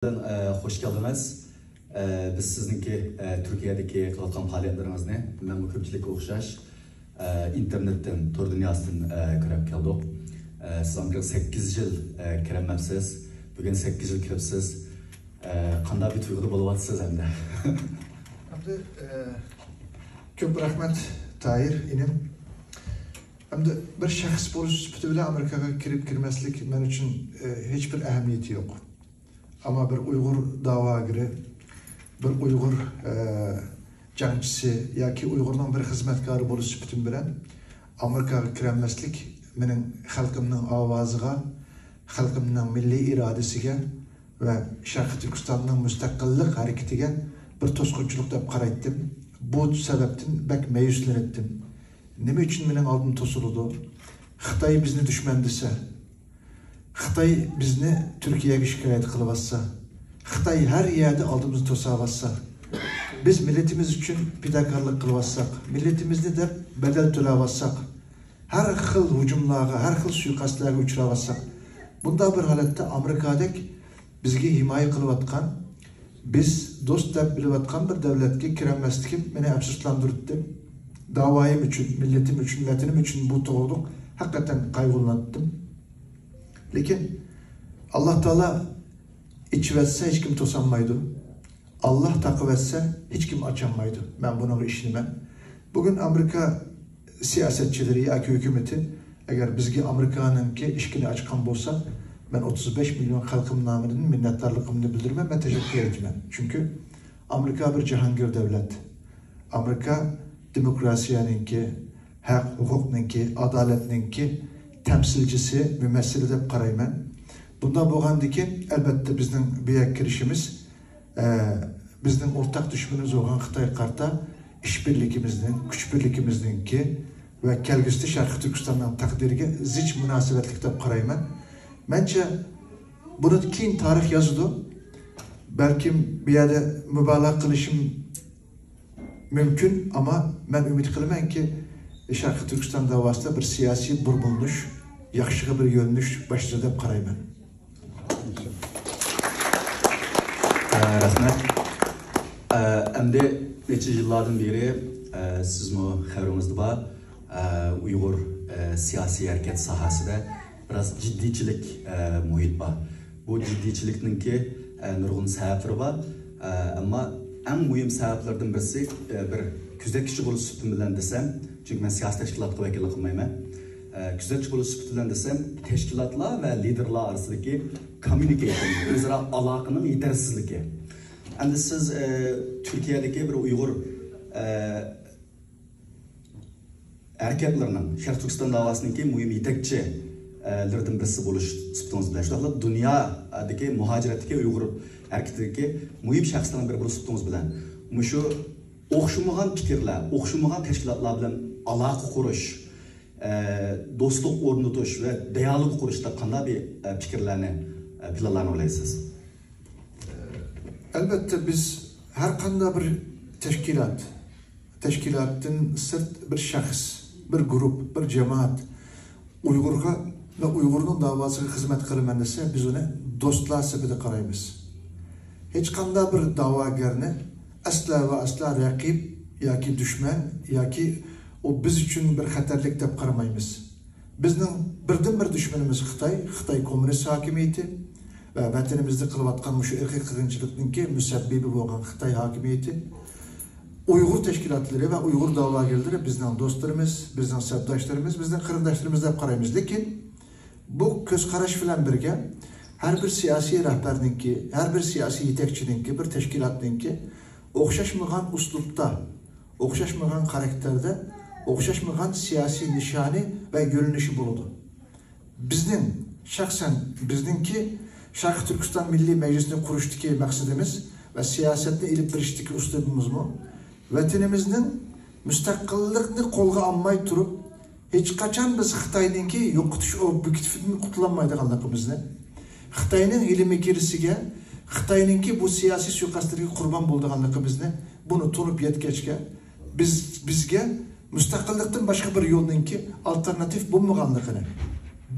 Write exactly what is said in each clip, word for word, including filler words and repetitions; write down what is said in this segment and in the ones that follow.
ئە، خوش كەلدىڭىز. ئە، بىز سىزنىڭكى، ئە، تۈركىيەدىكى قىلىۋاتقان پائالىيەتلىرىڭىزنى، مەنمۇ كۆپچىلىككە ئوخشاش، ئە، ئىنتېرنېتتىن، تور دۇنياسىدىن، ئە، كۆرۈپ كەلدۇق. ئە، سىز ئامېرىكىغا سەككىز يىل، ئە، كىرەلمەپسىز. بۈگۈن سەككىز يىل كىرىپسىز. ئە، قانداق بىر تۇيغۇدا بولۇۋاتىسىز ئەمدى؟ ئەمدى، ئە، كۆپ رەھمەت، تاھىر ئىنىم. ئەمدى بىر شەخس بولۇش سۈپىتى بىلەن ئامېرىكاغا كىرىپ كىرمەسلىك مەن ئۈچۈن، ئە، ھېچبىر ئەھمىيىتى يوق. ئەمما بىر ئۇيغۇر داۋاگىرى، بىر ئۇيغۇر، ئە، جەڭچىسى ياكى ئۇيغۇرنىڭ بىر خىزمەتكارى بولۇش سۈپىتىم بىلەن ئامېرىكاغا كىرەلمەسلىك مېنىڭ خەلقىمنىڭ ئاۋازىغا، خەلقىمنىڭ مىللىي ئىرادىسىگە ۋە شەرقىي تۈركىستاننىڭ مۇستەقىللىق ھەرىكىتىگە بىر توسقۇنچىلىق دەپ قارايتتىم. بۇ سەۋەبتىن بەك مەيۈسلىنەتتىم. نېمە ئۈچۈن مېنىڭ ئالدىم توسۇلىدۇ؟ خىتاي بىزنى دۈشمەن دېسە، خىتاي بىزنى تۈركىيەگە شىكايەت قىلىۋاتسا، خىتاي ھەر يەردە ئالدىمىزنى توساۋاتسا، بىز مىللىتىمىز ئۈچۈن پىداكارلىق قىلىۋاتساق، مىللىتىمىزنى دەپ بەدەل تۆلەۋاتساق، ھەر خىل ھۇجۇملارغا، ھەر خىل سۇيىقەستلەرگە ئۇچراۋاتساق، بۇنداق بىر ھالەتتە ئامېرىكادەك بىزگە ھىمايە قىلىۋاتقان، بىز دوست دەپ بىلىۋاتقان بىر دەۋلەتكە كىرەلمەسلىكىم مېنى ئەپسۇسلاندۇرۇپتۇ. داۋايىم ئۈچۈن، مىللىتىم ئۈچۈن، ۋەتىنىم ئۈچۈن بۇ توغرۇلۇق ھەقىقەتەن قايغۇلىناتتىم. لېكىن ئاللا تائالا ئېچىۋەتسە ھېچكىم توسالمايدۇ. ئاللا تاقىۋەتسە ھېچكىم ئاچالمايدۇ. مەن بۇنىڭغا ئىشىنىمەن. بۈگۈن ئامېرىكا سىياسەتچىلىرى ياكى ھۆكۈمىتى ئەگەر بىزگە ئامېرىكانىڭكى ئىشىكىنى ئاچقان بولسا، مەن ئوتتۇز بەش مىليون خەلقىم نامىدىن مىننەتدارلىقىمنى بىلدۈرىمەن، مەن تەشەككۈر ئېيتىمەن. چۈنكى ئامېرىكا بىر جاھانگىر دەۋلەت. ئامېرىكا دېموكراتىيەنىڭكى، ھەق، ھوقۇقنىڭكى، ئادالەتنىڭكى تەمسىلچىسى، مۇمەسسىلى دەپ قارايمەن. بۇنداق بولغاندىكىن، ئەلبەتتە، بىزنىڭ بۇ يەرگە كىرىشىمىز، ئە، بىزنىڭ ئورتاق دۈشمىنىمىز بولغان خىتايغا قارىتا ئىشبىرلىكىمىزنىڭ، كۈچ بىرلىكىمىزنىڭكى ۋە كەلگۈسىدە شەرقىي تۈركىستاننىڭ تەقدىرىگە زىچ مۇناسىۋەتلىك دەپ قارايمەن. مەنچە، بۇنى كېيىن تارىخ يازىدۇ. بەلكىم بۇ يەردە مۇبالىغە قىلىشىم مۇمكىن، ئەمما مەن ئۈمىد قىلىمەنكى، شەرقىي تۈركىستان داۋاسىدا بىر سىياسىي بۇرمىلىنىش، ياخشىغا بىر يۆنىلىش باشلىدى دەپ قارايمەن. ئە، رەھمەت. ئە، ئەمدى نەچچە يىللاردىن بېرى، ئە، سىزمۇ خەۋىرىڭىزدە بار، ئە، ئۇيغۇر، ئە، سىياسىي ھەرىكەت ساھەسىدە بىراز جىددىيچىلىك، ئە، مۇھىت بار. بۇ جىددىيچىلىكنىڭكى، ئە، نۇرغۇن سەۋەبلىرى بار. ئە، ئەمما ئەڭ مۇھىم سەۋەبلەردىن بىرسى، ئە، بىر كۆزەتكۈچى بولۇش سۈپىتىم بىلەن دېسەم، چۈنكى مەن سىياسىي تەشكىلاتقا ۋەكىللىك قىلمايمەن. ئە، كۆزەتكۈچى بولۇش سۈپىتى بىلەن دېسەم، تەشكىلاتلار ۋە لىدېرلار ئارىسىدىكى كوممۇنىكېيشن، ئۆزئارا ئالاقىنىڭ يېتەرسىزلىكى. ئەمدى سىز، ئە، تۈركىيەدىكى بىر ئۇيغۇر، ئە، ھەرىكەتلىرىنىڭ، شەرقىي تۈركىستان داۋاسىنىڭكى مۇھىم يېتەكچىلىرىدىن بىرسى بولۇش سۈپىتىڭىز بىلەن، شۇنداقلا دۇنيادىكى مۇھاجىرەتتىكى ئۇيغۇر ھەرىكىتىدىكى مۇھىم شەخسلەرنىڭ بىرى بولۇش سۈپىتىڭىز بىلەن، مۇشۇ ئوخشىمىغان پىكىرلەر، ئوخشىمىغان تەشكىلاتلار بىلەن ئالاقە قۇرۇش، ئە، دوستلۇق ئورنىتىش ۋە دىيالوگ قۇرۇشتا قانداق بىر، ئە، پىكىرلەرنى، ئە، پىلانلارنى ئويلايسىز؟ ئەلبەتتە، بىز ھەر قانداق بىر تەشكىلات، تەشكىلاتتىن سىرت بىر شەخس، بىر گۇرۇپ، بىر جامائەت ئۇيغۇرغا ۋە ئۇيغۇرنىڭ داۋاسىغا خىزمەت قىلىمەن دېسە، بىز ئۇنى دوستلار سۈپىتىدە قارايمىز. ھېچقانداق بىر داۋاگەرنى ئەسلا ۋە ئەسلا رەقىب ياكى دۈشمەن ياكى ئۇ بىز ئۈچۈن بىر خەتەرلىك دەپ قارىمايمىز. بىزنىڭ بىردىنبىر دۈشمىنىمىز خىتاي، خىتاي كوممۇنىست ھاكىمىيىتى ۋە ۋەتىنىمىزدە قىلىۋاتقان مۇشۇ ئىرقىي قىرغىنچىلىقنىڭكى مۇسەببىبى بولغان خىتاي ھاكىمىيىتى. ئۇيغۇر تەشكىلاتلىرى ۋە ئۇيغۇر داۋاگەرلىرى بىزنىڭ دوستلىرىمىز، بىزنىڭ سەپداشلىرىمىز، بىزنىڭ قېرىنداشلىرىمىز دەپ قارايمىز. لېكىن بۇ كۆز قاراش بىلەن بىرگە، ھەر بىر سىياسىي رەھبەرنىڭكى، ھەر بىر سىياسىي يېتەكچىنىڭكى، بىر تەشكىلاتنىڭكى ئوخشاشمىغان ئۇسلۇبتا، ئوخشاشمىغان خاراكتېردا، ئوخشاشمىغان سىياسىي نىشانى ۋە يۆنىلىشى بولىدۇ. بىزنىڭ، شەخسەن بىزنىڭكى شەرقىي تۈركىستان مىللىي مەجلىسىنى قۇرۇشتىكى مەقسىتىمىز ۋە سىياسەتنى ئېلىپ بېرىشتىكى ئۇسلۇبىمىزمۇ ۋەتىنىمىزنىڭ مۇستەقىللىقنى قولغا ئالماي تۇرۇپ، ھېچقاچان بىز خىتاينىڭكى يوقىتىش ئوبيېكتىپىدىن قۇتۇلالمايدىغانلىقىمىزنى، خىتاينىڭ ھىيلە-مىكىرىسىگە، خىتاينىڭكى بۇ سىياسىي سۇيىقەستلىرىگە قۇربان بولىدىغانلىقىمىزنى، بۇنى تونۇپ يەتكەچكە، بىز، بىزگە مۇستەقىللىقتىن باشقا بىر يولنىڭكى ئالتېرناتىپ بولمىغانلىقىنى،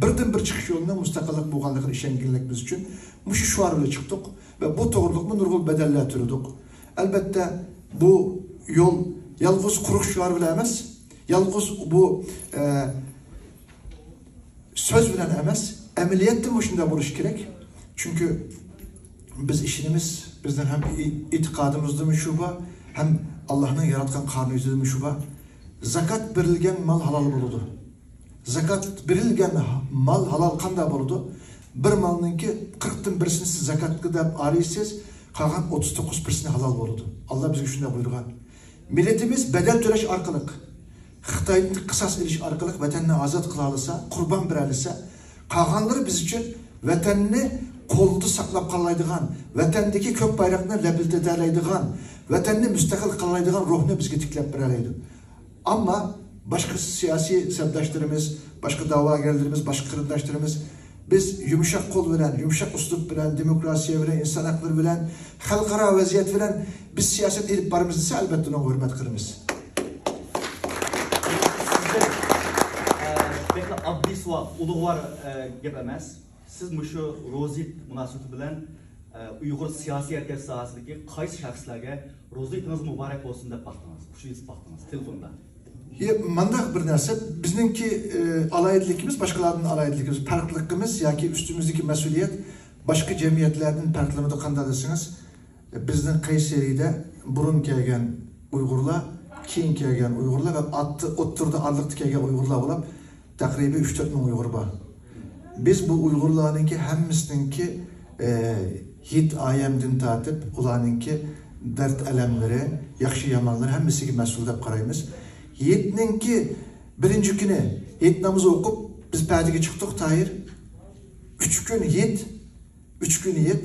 بىردىنبىر چىقىش يولىنىڭ مۇستەقىللىق بولغانلىقىنى ئىشەنگەنلىكىمىز ئۈچۈن مۇشۇ شوئار بىلەن چىقتۇق ۋە بۇ توغرىلىقمۇ نۇرغۇن بەدەللەر تۆلىدۇق. ئەلبەتتە، بۇ يول يالغۇز قۇرۇق شوئار بىلەن ئەمەس، يالغۇز بۇ، ئە، سۆز بىلەن ئەمەس، ئەمەلىيەتتە مۇشۇنداق بولۇشى كېرەك. چۈنكى بىز ئىشىنىمىز، بىزنىڭ ھەم ئېتىقادىمىزدىمۇ شۇ بار، ھەم ئاللاھنىڭ ياراتقان قانۇنىيىتىدىمۇ شۇ بار. زاكات بېرىلگەن مال ھالال بولىدۇ. زاكات بېرىلگەن مال ھالال قانداق بولىدۇ؟ بىر مالنىڭكى قىرىقتىن بىرسىنى سىز زاكاتقا دەپ ئالىسىز، قالغان ئوتتۇز توققۇز پىرسەنتى ھالال بولىدۇ. ئاللا بىزگە شۇنداق بۇيرۇغان. مىللىتىمىز بەدەل تۆلەش ئارقىلىق، خىتايدىن قىساس ئېلىش ئارقىلىق ۋەتەننى ئازاد قىلالىسا، قۇربان بېرەلىسە، قالغانلىرى بىز ئۈچۈن ۋەتەننى قولىدا ساقلاپ قالالايدىغان، ۋەتەندىكى كۆك بايراقنى لەپىلدىتەلەيدىغان، ۋەتەننى مۇستەقىل قىلالايدىغان روھنى بىزگە تىكلەپ بېرەلەيدۇ. ئەمما باشقا سىياسىي سەپداشلىرىمىز، باشقا دەۋاگەرلىرىمىز، باشقا قېرىنداشلىرىمىز، بىز يۇمشاق قول بىلەن، يۇمشاق ئۇسلۇب بىلەن، دېموكراتىيە بىلەن، ئىنسان ھەقلىرى بىلەن، خەلقئارا ۋەزىيەت بىلەن بىز سىياسەت ئېلىپ بارىمىز دېسە، ئەلبەتتە، ئۇنىڭغا ھۆرمەت قىلىمىز. سىزدىن، ئە، بەكلا ئاددىي سوئال، ئۇلۇغۋار، ئە، گەپ ئەمەس. سىز مۇشۇ روزى ھېيت مۇناسىۋىتى بىلەن، ئە، ئۇيغۇر سىياسىي ھەرىكەت ساھەسىدىكى قايسى شەخسلەرگە روزى ھېيتىڭىز مۇبارەك بولسۇن دەپ باقتىڭىز، خۇش يېزىپ باقتىڭىز تېلېفوندا؟ يە، مانداق بىر نەرسە، بىزنىڭكى، ئە، ئالاھىدىلىكىمىز باشقىلاردىن ئالاھىدىلىكىمىز، پەرقلىقىمىز ياكى ئۈستىمىزدىكى مەسئۇلىيەت باشقا جەمئىيەتلەردىن پەرقلىنىدۇ. قانداق دېسىڭىز، بىزنىڭ قەيسەرىدە بۇرۇن كەلگەن ئۇيغۇرلار، كېيىن كەلگەن ئۇيغۇرلار ۋە ئاتتى-، ئوتتۇرىدا ئارىلىقتا كەلگەن ئۇيغۇرلار بولۇپ، تەقرىبىي ئۈچ تۆت مىڭ ئۇيغۇر بار. بىز بۇ ئۇيغۇرلارنىڭكى ھەممىسىنىڭكى، ئە، ھېيت ئايەمدىن تارتىپ، ئۇلارنىڭكى دەرد-ئەلەملىرى، ياخشى-يامانلىرى ھەممىسىگە مەسئۇل دەپ قارايمىز. ھېيتنىڭكى بىرىنچى كۈنى ھېيت نامىزى ئوقۇپ، بىز پەدىگە چىقتۇق، تاھىر. ئۈچ كۈن ھېيت، ئۈچ كۈن ھېيت،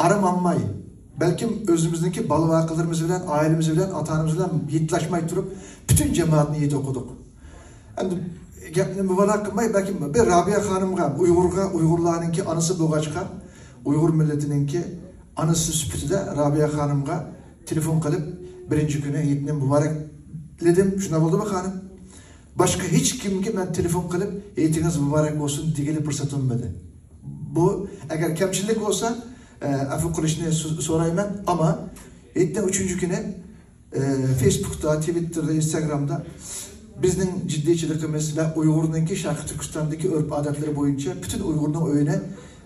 ئارام ئالماي، بەلكىم ئۆزىمىزنىڭكى بالا-ۋاقىلىرىمىز بىلەن، ئائىلىمىز بىلەن، ئاتا-ئانىمىز بىلەن ھېيتلاشماي تۇرۇپ، پۈتۈن جامائەتنى ھېيت ئوقۇدۇق. ئەمدى گەپنى مۇبالىغە قىلماي، بەلكىم بىر رابىيە خانىمغا، ئۇيغۇرغا، ئۇيغۇرلارنىڭكى ئانىسى بولغاچقا، ئۇيغۇر مىللىتىنىڭكى ئانىسى سۈپىتىدە رابىيە خانىمغا تېلېفون قىلىپ، بىرىنچى كۈنى ھېيتنى مۇبارەكلىدىم. شۇنداق بولدىمۇ، خانىم؟ باشقا ھېچ كىمگە مەن تېلېفون قىلىپ، «ھېيتىڭىز مۇبارەك بولسۇن» دېگىلى پۇرسەت بولمىدى. بۇ ئەگەر كەمچىلىك بولسا، ئە، ئەپۇ قىلىشنى سو-، سورايمەن. ئەمما ھېيتنىڭ ئۈچىنچى كۈنى، ئە، فېيسبۇكتا، تىۋىتتېردا، ئىنستاگرامدا بىزنىڭ جىددىيچىلىكىمىز ۋە ئۇيغۇرنىڭكى شەرقىي تۈركىستاندىكى ئۆرپ-ئادەتلىرى بويىچە پۈتۈن ئۇيغۇرنىڭ ئۆيىنى،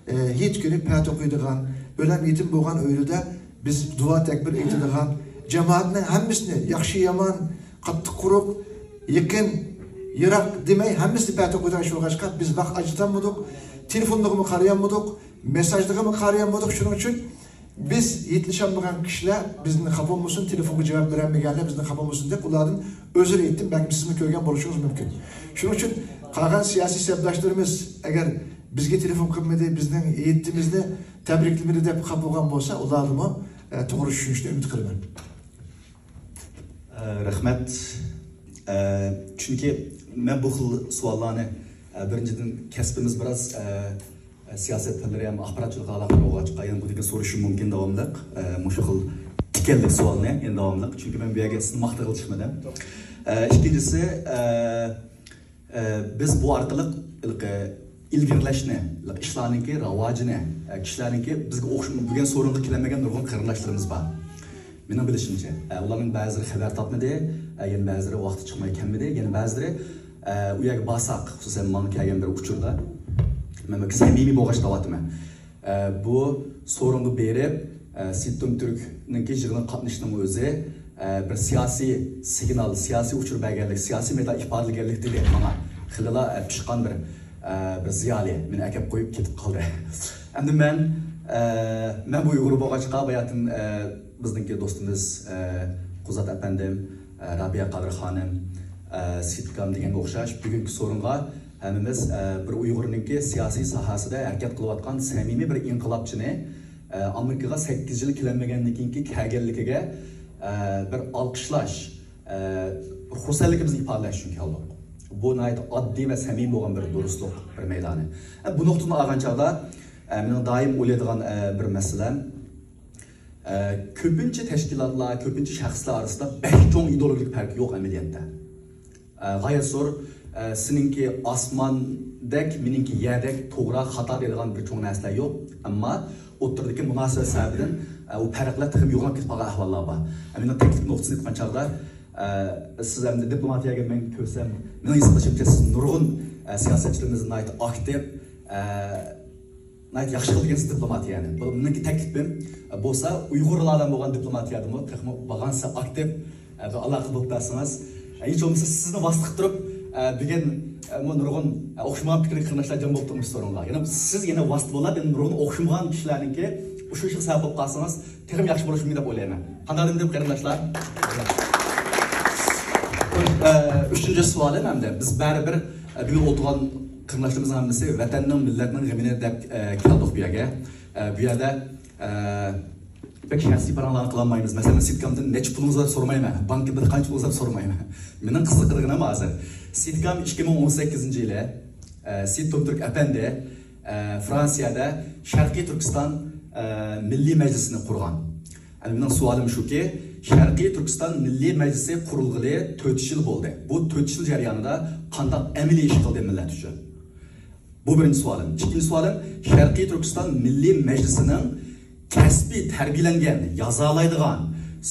ئە، ھېيت كۈنى پەتە ئوقۇيدىغان، ئۆلەم يېتىم بولغان ئۆيلىرىدە بىز دۇئا تەكبىر ئېيتىدىغان، جامائەتنىڭ ھەممىسىنى ياخشى-يامان، قاتتىق-قۇرۇق، يېقىن، يىراق دېمەي، ھەممىسى پەتە ئوقۇيدىغان ئىش بولغاچقا، بىز ۋاق ئاجرىتالمىدۇق، تېلېفونلىرىغىمۇ قارىيالمىدۇق، مېساجلىرىغىمۇ قارىيالمىدۇق. شۇنىڭ ئۈچۈن بىز ھېيتلىشالمىغان كىشىلەر بىزدىن خاپا بولمىسۇن، تېلېفونغا جاۋاب بېرەلمىگەنلەر بىزدىن خاپا بولمىسۇن دەپ، ئۇلاردىن ئۆزرە ئېيتتىم. بەلكىم سىزمۇ كۆرگەن بولۇشىڭىز مۇمكىن. شۇنىڭ ئۈچۈن قالغان سىياسىي سەپداشلىرىمىز ئەگەر بىزگە تېلېفون قىلمىدى، بىزنىڭ ھېيتىمىزنى تەبرىكلىمىدى دەپ خاپا بولغان بولسا، ئۇلاردىمۇ، ئە، توغرا چۈشىنىشنى ئۈمىد قىلىمەن. ئە، رەھمەت. ئە، چۈنكى مەن بۇ خىل سوئاللارنى، ئە، بىرىنچىدىن، كەسپىمىز بىراز، ئە، ئە، سىياسەت پەنلىرى ھەم ئاخباراتچىلىق ئالاقىلىرى بولغاچقا، يەنە بۇ دېگەن سورىشىم مۇمكىن داۋاملىق. ئە، مۇشۇ خىل تىكەنلىك سوئالنى يەنە داۋاملىق. چۈنكى مەن بۇ يەرگە سىزنى ماختىغىلى چىقمىدىم. ئە، ئىككىنچىسى، ئە، ئە، بىز بۇ ئارقىلىق ھېلىقى ئىلگىرىلەشنى، ھېلىقى ئىشلارنىڭكى راۋاجىنى، ئە، كىشىلەرنىڭكى بىزگە ئوخش-، بۈگۈن سورۇنغا كېلەلمىگەن نۇرغۇن قېرىنداشلىرىمىز بار. مېنىڭ بىلىشىمچە، ئە، ئۇلارنىڭ بەزىلىرى خەۋەر تاپمىدى، ئە، يەنە بەزىلىرى ۋاقتى چىقماي كەلمىدى، يەنە بەزىلىرى، ئە، ئۇ يەرگە بارساق، خۇسۇسەن ماڭا كەلگەن بىر ئۇچۇردا، مەن بەك سەمىمىي بولغاچ دەۋاتىمەن. ئە، بۇ سورۇنغا بېرىپ، ئە، سېيىت تۇنتۈركنىڭكى يىغىنغا قاتنىشىشنىڭ ئۆزى، ئە، بىر سىياسىي سىگنال، سىياسىي ئۇچۇر بەرگەنلىك، سىياسىي مەيدان ئىپادىلىگەنلىك دېدى ماڭا. خېلىلا، ئە، پىشقان بىر، ئە، بىر زىيالىي مېنى ئەكەپ قويۇپ كېتىپ قالدى. ئەمدى مەن، ئە، مەن بۇ ئۇيغۇر بولغاچقا، باياتىن، ئە، بىزنىڭكى دوستىمىز، ئە، قۇزات ئەپەندىم، ئە، رابىيە قادىر خانىم، ئە، سېيىت ئاكام دېگەنگە ئوخشاش، بۈگۈنكى سورۇنغا ھەممىمىز، ئە، بىر ئۇيغۇرنىڭكى سىياسىي ساھەسىدە ھەرىكەت قىلىۋاتقان سەمىمىي بىر ئىنقىلابچىنى، ئە، ئامېرىكىغا سەككىز يىل كېلەلمىگەندىن كېيىنكى كەلگەنلىكىگە، ئە، بىر ئالقىشلاش، ئە، بىر خۇرسەنلىكىمىزنى ئىپادىلەش ئۈچۈن كەلدۇق. بۇ ناھايىتى ئاددىي ۋە سەمىمىي بولغان بىر دۇرۇسلۇق، بىر مەيدانى. ئە، بۇ نۇقتىدىن ئالغان چاغدا، ئە، مېنىڭ دائىم ئويلايدىغان، ئە، بىر مەسىلەم، ئە، كۆپىنچە تەشكىلاتلار، كۆپىنچە شەخسلەر ئارىسىدا بەك چوڭ ئىدېئولوگىيەلىك پەرق يوق ئەمەلىيەتتە. ئە، غايەت زور، ئە، سېنىڭكى ئاسماندەك، مېنىڭكى يەردەك توغرا، خاتا دەيدىغان بىر چوڭ نەرسىلەر يوق. ئەمما ئوتتۇرىدىكى مۇناسىۋەت سەۋەبىدىن، ئە، ئۇ پەرقلەر تېخىمۇ يوغىناپ كېتىپ قالغان ئەھۋاللار بار. ئە، مېنىڭ تەكلىپ نۇقتىسىنى ئېيتقان چاغدا، ئە، سىز ئەمدى دىپلوماتىيەگە مەن كۆرسەم، مېنىڭ ھېسابلىشىمچە سىز نۇرغۇن، ئە، سىياسەتچىلىرىمىزنى ناھايىتى ئاكتىپ، ئە، ناھايىتى ياخشى قىلىپ كەلگەنسىز دىپلوماتىيەنى. بۇ مېنىڭكى تەكلىپىم. بولسا ئۇيغۇرلار بىلەن بولغان دىپلوماتىيەدىمۇ تېخىمۇ بارغانسېرى ئاكتىپ، ئە، بىر ئالاقە بولۇپ بەرسىڭىز. ئە، ھېچ بولمىسا سىزنى ۋاسىتە قىلىپ تۇرۇپ، ئە، بۈگۈن، ئە، بۇ نۇرغۇن، ئە، ئوخشىمىغان پىكىرلىك قېرىنداشلار جەم بولۇپ تۇرمۇش سورۇنغا. يەنە سىز يەنە ۋاسىتە بولۇپ، يەنە نۇرغۇن ئوخشىمىغان كىشىلەرنىڭكى ئۇشۇ ئىشىغا سەۋەب بولۇپ قالسىڭىز، تېخىمۇ ياخشى بولۇشىمۇ دەپ ئويلايمەن. قانداق دېدىم، قېرىنداشلار؟ ئە، ئۈچىنچى سوئالىم ئەمدى. بىز بەرىبىر، ئە، بۈگۈن ئولتۇرغان قېرىنداشلىرىمىزنىڭ ھەممىسى ۋەتەننىڭ، مىللەتنىڭ غېمىنى دەپ، ئە، كەلدۇق بۇ يەرگە. ئە، بۇ يەردە، ئە، بەك شەخسىي پاراڭلارنى قىلالمايمىز. مەسىلەن، سېتكامدىن نەچچە پۇلىڭىز بار سورىمايمەن. بانكىدا قانچە پۇلىڭىز بار سورىمايمەن. مېنىڭ قىزىقىدىغىنىم ھازىر، سېتكام ئىككى مىڭ ئون سەككىزىنچى يىلى، ئە، سېيىت تومتۈرك ئەپەندى، ئە، فرانسىيەدە شەرقىي تۈركىستان، ئە، مىللىي مەجلىسىنى قۇرغان. ئەمدى مېنىڭ سوئالىم شۇكى، شەرقىي تۈركىستان مىللىي مەجلىسى قۇرۇلغىلى تۆت يىل بولدى. بۇ تۆت يىل جەريانىدا قانداق ئەمەلىي ئىش قىلدى مىللەت ئۈچۈن؟ بۇ بىرىنچى سوئالىم. ئىككىنچى سوئالىم، شەرقىي تۈركىستان مىللىي مەجلىسىنىڭ كەسپىي تەربىيەلەنگەن، يازالايدىغان،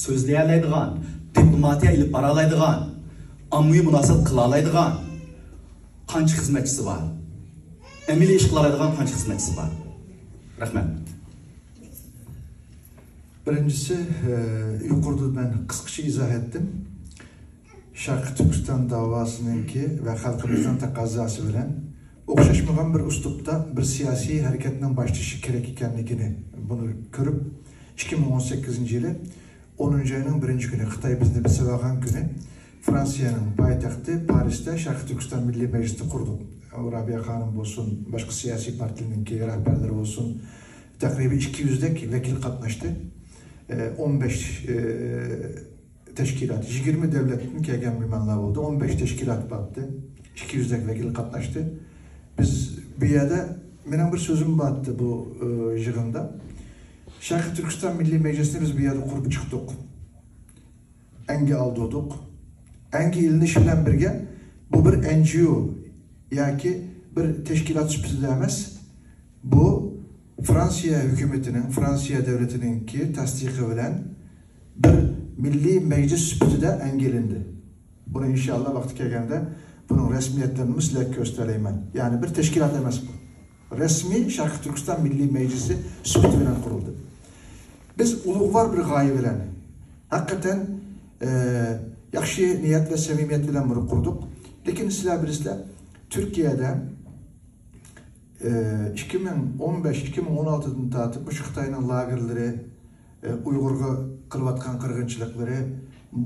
سۆزلىيەلەيدىغان، دىپلوماتىيە ئېلىپ بارالايدىغان، ئاممىۋى مۇناسىۋەت قىلالايدىغان قانچە خىزمەتچىسى بار؟ ئەمەلىي ئىش قىلالايدىغان قانچە خىزمەتچىسى بار؟ رەھمەت. بىرىنچىسى، ئە، يۇقىرىدا مەن قىسقىچە ئىزاھ ئەتتىم. شەرقىي تۈركىستان داۋاسىنىڭكى ۋە خەلقىمىزنىڭ تەقەززاسى بىلەن ئوخشاشمىغان بىر ئۇسلۇبتا بىر سىياسىي ھەرىكەتنىڭ باشلىشى كېرەك ئىكەنلىكىنى، بۇنى كۆرۈپ، ئىككى مىڭ ئون سەككىزىنچى يىلى ئونىنچى ئاينىڭ بىرىنچى كۈنى خىتاي بىزنى بېسىۋالغان كۈنى فرانسىيەنىڭ پايتەختى پارىژدا شەرقىي تۈركىستان مىللىي مەجلىسىنى قۇردۇق. رابىيە خانىم بولسۇن، باشقا سىياسىي پارتىيىلەرنىڭكى رەھبەرلىرى بولسۇن، تەقرىبەن ئىككى يۈزدەك ۋەكىل قاتناشتى. ئە، ئون بەش، ئە، تەشكىلات، يىگىرمە دۆلەتتىن كەلگەن مېھمانلار بولدى. ئون بەش تەشكىلات باردى. ئىككى يۈزدەك ۋەكىل قاتناشتى. بىز بۇ يەردە، مېنىڭ بىر سۆزۈم بارتتى بۇ، ئە، يىغىندا. شەرقىي تۈركىستان مىللىي مەجلىسىنى بىز بۇ يەردە قۇرۇپ چىقتۇق. ئەنگە ئالدۇردۇق. ئەنگە ئېلىنىش بىلەن بىرگە، بۇ بىر ئەن جى ئو ياكى بىر تەشكىلات سۈپىتىدە ئەمەس، بۇ فرانسىيە ھۆكۈمىتىنىڭ، فرانسىيە دۆلىتىنىڭكى تەستىقى بىلەن بىر مىللىي مەجلىس سۈپىتىدە ئەنگە ئېلىندى. بۇنى ئىنشاللا ۋاقتى كەلگەندە بۇنىڭ رەسمىيەتلىرىنىمۇ سىلەرگە كۆرسىتەلەيمەن. يەنى بىر تەشكىلات ئەمەس بۇ. رەسمىي شەرقىي تۈركىستان مىللىي مەجلىسى سۈپىتى بىلەن قۇرۇلدى. بىز ئۇلۇغۋار بىر غايە بىلەن، ھەقىقەتەن، ئە، ياخشى نىيەت ۋە سەمىمىيەت بىلەن بۇنى قۇردۇق. لېكىن سىلەر بىلىسىلەر، تۈركىيەدە، ئە، ئىككى مىڭ ئون بەش، ئىككى مىڭ ئون ئالتىدىن تارتىپ مۇشۇ خىتاينىڭ لاگېرلىرى، ئە، ئۇيغۇرغا قىلىۋاتقان قىرغىنچىلىقلىرى،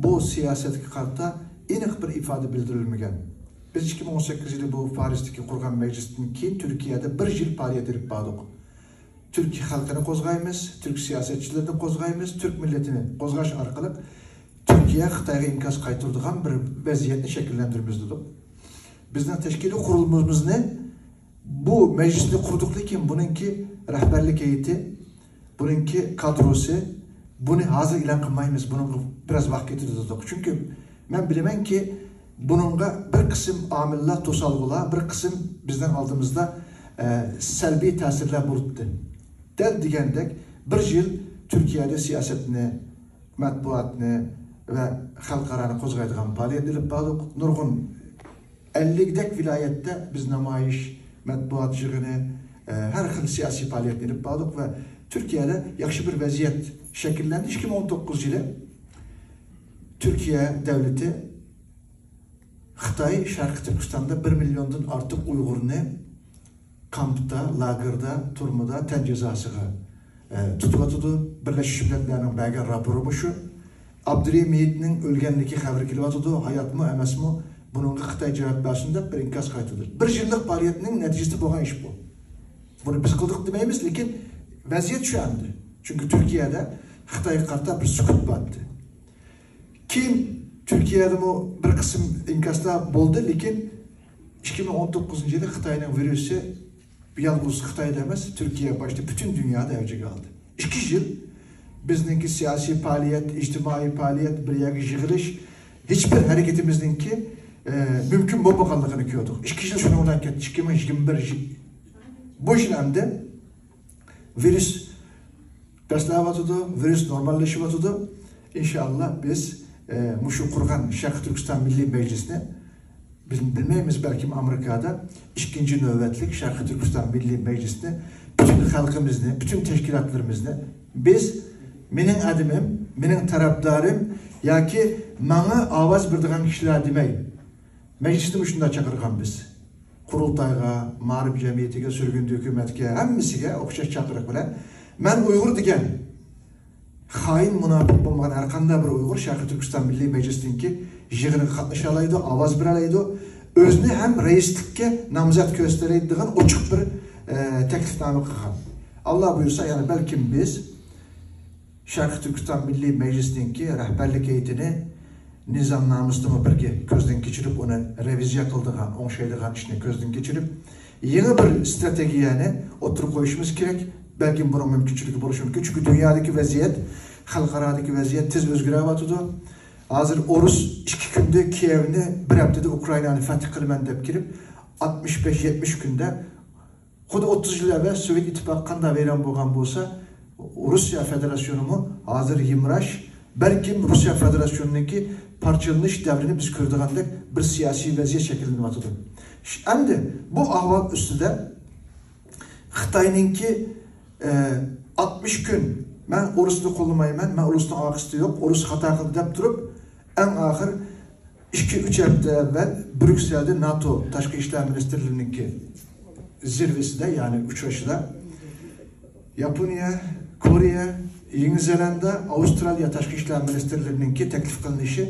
بۇ سىياسەتكە قارىتا ئېنىق بىر ئىپادە بىلدۈرۈلمىگەن. بىز ئىككى مىڭ ئون سەككىز يىلى بۇ پارىژدىكى قۇرغان مەجلىستىن كېيىن تۈركىيەدە بىر يىل پائالىيەت ئېلىپ باردۇق. تۈرك خەلقىنى قوزغايمىز، تۈرك سىياسەتچىلىرىنى قوزغايمىز، تۈرك مىللىتىنى قوزغاش ئارقىلىق تۈركىيە خىتايغا ئىنكاس قايتۇرىدىغان بىر ۋەزىيەتنى شەكىللەندۈرىمىز دېدۇق. بىزنىڭ تەشكىلىي قۇرۇلمىمىزنى بۇ مەجلىسنى قۇردۇق، لېكىن بۇنىڭكى رەھبەرلىك ھەيئىتى، بۇنىڭكى كادروسى، بۇنى ھازىر ئېلان قىلمايمىز، بۇنىڭغا بىراز ۋاقىت كېتىدۇ دېدۇق. چۈنكى مەن بىلىمەنكى، بۇنىڭغا بىر قىسىم ئامىللار، توسالغۇلار، بىر قىسىم بىزنىڭ ئالدىمىزدا، ئە، سەلبىي تەسىرلەر بولۇپتۇ. دەل دېگەندەك، بىر يىل تۈركىيەدە سىياسەتنى، مەتبۇئاتنى ۋە خەلقئارانى قوزغايدىغان پائالىيەت ئېلىپ باردۇق. نۇرغۇن ئەللىكدەك ۋىلايەتتە بىز نامايىش، مەتبۇئات يىغىنى، ئە، ھەر خىل سىياسىي پائالىيەتنى ئېلىپ باردۇق ۋە تۈركىيەدە ياخشى بىر ۋەزىيەت شەكىللەندى. ئىككى مىڭ ئون توققۇزىنچى يىلى تۈركىيە دەۋلىتى خىتاي شەرقىي تۈركىستاندا بىر مىليوندىن ئارتۇق ئۇيغۇرنى كامپتا، لاگېردا، تۈرمىدە تەن جازاسىغا، ئە، تۇتۇۋاتىدۇ. بىرلەشمىش مىللەتلەرنىڭ بەرگەن راپورى مۇشۇ. ئابدۇرېھىم ھېيتنىڭ ئۆلگەنلىكى خەۋىرى كېلىۋاتىدۇ. ھاياتمۇ، ئەمەسمۇ، بۇنىڭغا خىتاي جاۋاب بەرسۇن دەپ بىر ئىنكاس قايتۇردى. بىر يىللىق پائالىيەتنىڭ نەتىجىسىدە بولغان ئىش بۇ. بۇنى بىز قىلدۇق دېمەيمىز، لېكىن ۋەزىيەت شۇ ئەمدى. چۈنكى تۈركىيەدە خىتايغا قارىتا بىر سۈكۈت بار ئىدى. كېيىن تۈركىيەدىمۇ بىر قىسىم ئىنكاسلار بولدى، لېكىن ئىككى مىڭ ئون توققۇزىنچى يىلى خىتاينىڭ ۋىرۇسى يالغۇز خىتايدا ئەمەس، تۈركىيە باشتا پۈتۈن دۇنيادا ئەۋجىگە ئالدى. ئىككى يىل بىزنىڭكى سىياسىي پائالىيەت، ئىجتىمائىي پائالىيەت، بىر يەرگە يىغىلىش، ھېچبىر ھەرىكىتىمىزنىڭكى ئە، مۇمكىن بولمىغانلىقىنى كۆردۇق. ئىككى يىل شۇنىڭ بىلەن كەتتى. ئىككى مىڭ يىگىرمە بىر يىل، بۇ يىل ئەمدى ۋىرۇس پەسلەۋاتىدۇ، ۋىرۇس نورماللىشىۋاتىدۇ. ئىنشائاللا بىز، ئە، مۇشۇ قۇرغان شەرقىي تۈركىستان مىللىي مەجلىسىنى، بىز بىلمەيمىز، بەلكىم ئامېرىكادا ئىككىنچى نۆۋەتلىك شەرقىي تۈركىستان مىللىي مەجلىسىنى پۈتۈن خەلقىمىزنى، پۈتۈن تەشكىلاتلىرىمىزنى، بىز، مېنىڭ ئادىمىم، مېنىڭ تەرەپدارىم ياكى ماڭا ئاۋاز بېرىدىغان كىشىلەر دېمەي، مەجلىسنى مۇشۇنداق چاقىرغان بىز. قۇرۇلتايغا، مائارىپ جەمئىيىتىگە، سۈرگۈندە ھۆكۈمەتكە، ھەممىسىگە ئوخشاش چاقىرىق بىلەن، مەن ئۇيغۇر دېگەن خائىن، مۇناپىق بولمىغان ھەر قانداق بىر ئۇيغۇر شەرقىي تۈركىستان مىللىي مەجلىسىنىڭكى يىغىنىغا قاتنىشالايدۇ، ئاۋاز بېرەلەيدۇ، ئۆزىنى ھەم رەئىسلىككە نامزەت كۆرسىتەلەيدۇ دېگەن ئوچۇق بىر، ئە، تەكلىپنامە قىلغان. ئاللا بۇيرۇسا، يەنە بەلكىم بىز شەرقىي تۈركىستان مىللىي مەجلىسىنىڭكى رەھبەرلىك ھەيئىتىنى نىزامنامىسىنىمۇ بىرگە كۆزدىن كەچۈرۈپ، ئۇنى رېۋىزىيە قىلىدىغان، ئوڭشايدىغان ئىشنى كۆزدىن كەچۈرۈپ، يېڭى بىر ئىستراتېگىيەنى ئوتتۇرىغا قويۇشىمىز كېرەك. بەلكىم بۇنىڭ مۇمكىنچىلىكى بولۇشى مۇمكىن. چۈنكى دۇنيادىكى ۋەزىيەت، خەلقئارادىكى ۋەزىيەت تېز ئۆزگىرىۋاتىدۇ. ھازىر ئورۇس ئىككى كۈندە كىيېۋنى، بىر ھەپتىدە ئۇكرائىنانى فەتھ قىلىمەن دەپ كىرىپ، ئاتمىش بەش، يەتمىش كۈندە، خۇددى ئوتتۇز يىل ئەۋۋەل سوۋېت ئىتتىپاقى قانداق ۋەيران بولغان بولسا، روسىيە فېدېراتسىيونىمۇ ھازىر يىمراش، بەلكىم روسىيە فېدېراتسىيونىنىڭكى پارچىلىنىش دەۋرىنى بىز كۆرىدىغاندەك بىر سىياسىي ۋەزىيەت شەكىللىنىۋاتىدۇ. ش-، ئەمدى بۇ ئەھۋال ئۈستىدە خىتاينىڭكى، ئە، ئاتمىش كۈن، مەن ئورۇسنى قوللىمايمەن، مەن ئورۇسنىڭ ئارقىسىدا يوق، ئورۇس خاتا قىلدى دەپ تۇرۇپ، ئەڭ ئاخىر ئىككى، ئۈچ ھەپتە ئەۋۋەل بريۇكسېلدە ناتو تاشقى ئىشلار مىنىستىرلىرىنىڭكى زىرۋىسىدە، يەنى ئۇچرىشىشىدا ياپونىيە، كورېيە، يېڭى زېلاندىيە، ئاۋسترالىيە تاشقى ئىشلار مىنىستىرلىرىنىڭكى تەكلىپ قىلىنىشى،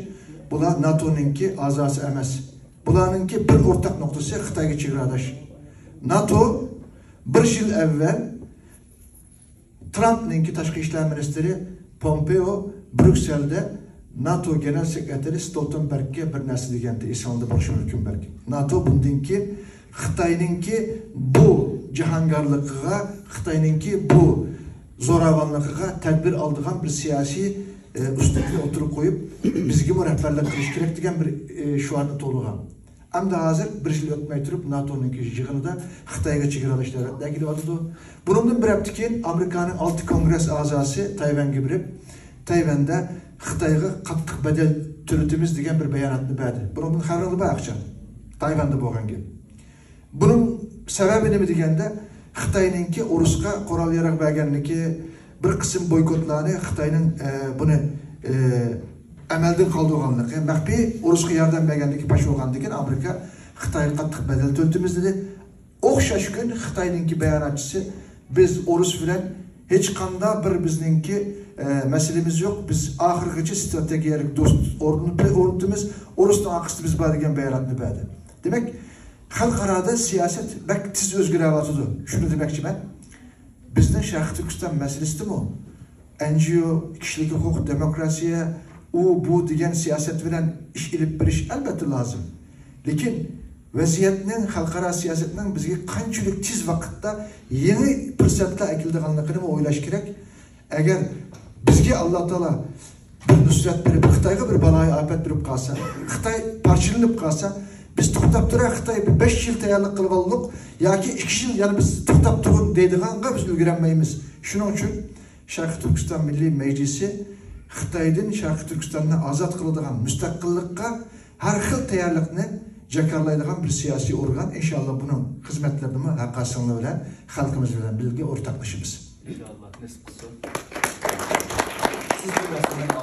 بۇلار ناتونىڭكى ئەزاسى ئەمەس. بۇلارنىڭكى بىر ئورتاق نۇقتىسى خىتايغا چېگراداش. ناتو بىر يىل ئەۋۋەل ترامپنىڭكى تاشقى ئىشلار مىنىستىرى پومپېئو بريۇكسېلدە ناتو گېنېرال سېكرېتارى ستولتېنبېرگكە بىر نەرسە دېگەنتى، ئېسىڭىزدە بولۇشى مۇمكىن بەلكىم. ناتو بۇندىن كېيىن خىتاينىڭكى بۇ جاھانگەرلىقىغا، خىتاينىڭكى بۇ زوراۋانلىقىغا تەدبىر ئالىدىغان بىر سىياسىي، ئە، ئۈسلۇبنى ئوتتۇرىغا قويۇپ، بىزگىمۇ رەھبەرلىك قىلىش كېرەك دېگەن بىر، ئە، شوئارنى تولغان. ئەمدى ھازىر بىر يىل ئۆتمەي تۇرۇپ، ناتونىڭكى يىغىنىدا خىتايغا چېگراداش دەۋەتلەر كېلىۋاتىدۇ. بۇنىڭدىن بىر ھەپتە كېيىن ئامېرىكانىڭ ئالتە كونگرېس ئەزاسى تايۋەنگە بېرىپ، تايۋەندە خىتايغا قاتتىق بەدەل تۆلىتىمىز دېگەن بىر باياناتنى بەردى. بۇنىڭدىن خەۋىرىڭلار بار ئاخشام. تايۋەندە بولغان گەپ. بۇنىڭ سەۋەبى نېمە دېگەندە، خىتاينىڭكى ئورۇسقا قورال ياراغ بەرگەنلىكى، بىر قىسىم بويكوتلارنى خىتاينىڭ، ئە، بۇنى، ئە، ئەمەلدىن قالدۇرغانلىقى، مەخپىي ئورۇسقا ياردەم بەرگەنلىكى پاش بولغاندىن كېيىن ئامېرىكا خىتايغا قاتتىق بەدەل تۆلىتىمىز دېدى. ئوخشاش كۈن خىتاينىڭكى باياناتچىسى، بىز ئورۇس بىلەن ھېچقانداق بىر بىزنىڭكى، ئە، مەسىلىمىز يوق، بىز ئاخىرغىچە ستراتېگىيەلىك دوست ئورنىتىپ، ئورنىتىمىز، ئورۇسنىڭ ئارقىسىدا بىز بار دېگەن باياناتنى بەردى. دېمەك، خەلقئارادا سىياسەت بەك تېز ئۆزگىرىۋاتىدۇ. شۇنى دېمەكچىمەن، بىزنىڭ شەرقىي تۈركىستان مەسىلىسىدىمۇ ئەن جى ئو، كىشىلىك ھوقۇق، دېموكراتىيە، ئۇ، بۇ دېگەن سىياسەت بىلەن ئىش ئېلىپ بېرىش ئەلۋەتتە لازىم. لېكىن ۋەزىيەتنىڭ، خەلقئارا سىياسەتنىڭ بىزگە قانچىلىك تېز ۋاقىتتا يېڭى پۇرسەتلەر ئەكېلىدىغانلىقىنىمۇ ئويلاش كېرەك. ئەگەر بىزگە ئاللا تائالا بىر نۇسرەت بېرىپ، خىتايغا بىر بالايىئاپەت بېرىپ قالسا، خىتاي پارچىلىنىپ قالسا، بىز توختاپ تۇرار، خىتاي بىر بەش يىل تەييارلىق قىلىۋالدۇق ياكى ئىككى يىل يەنە بىز توختاپ تۇرۇڭ دەيدىغانغا بىز ئۈلگۈرەلمەيمىز. شۇنىڭ ئۈچۈن شەرقىي تۈركىستان مىللىي مەجلىسى خىتايدىن شەرقىي تۈركىستاننى ئازاد قىلىدىغان مۇستەقىللىققا ھەر خىل تەييارلىقنى جاكارلايدىغان بىر سىياسىي ئورگان. ئىنشاللا بۇنىڭ خىزمەتلىرىدىمۇ ھەرقايسىڭلار بىلەن خەلقىمىز بىلەن بىرگە ئورتاقلىشىمىز. ئىنشاللا، نېسىپ قىلسۇن. سىز بىر نەرسە دېمەك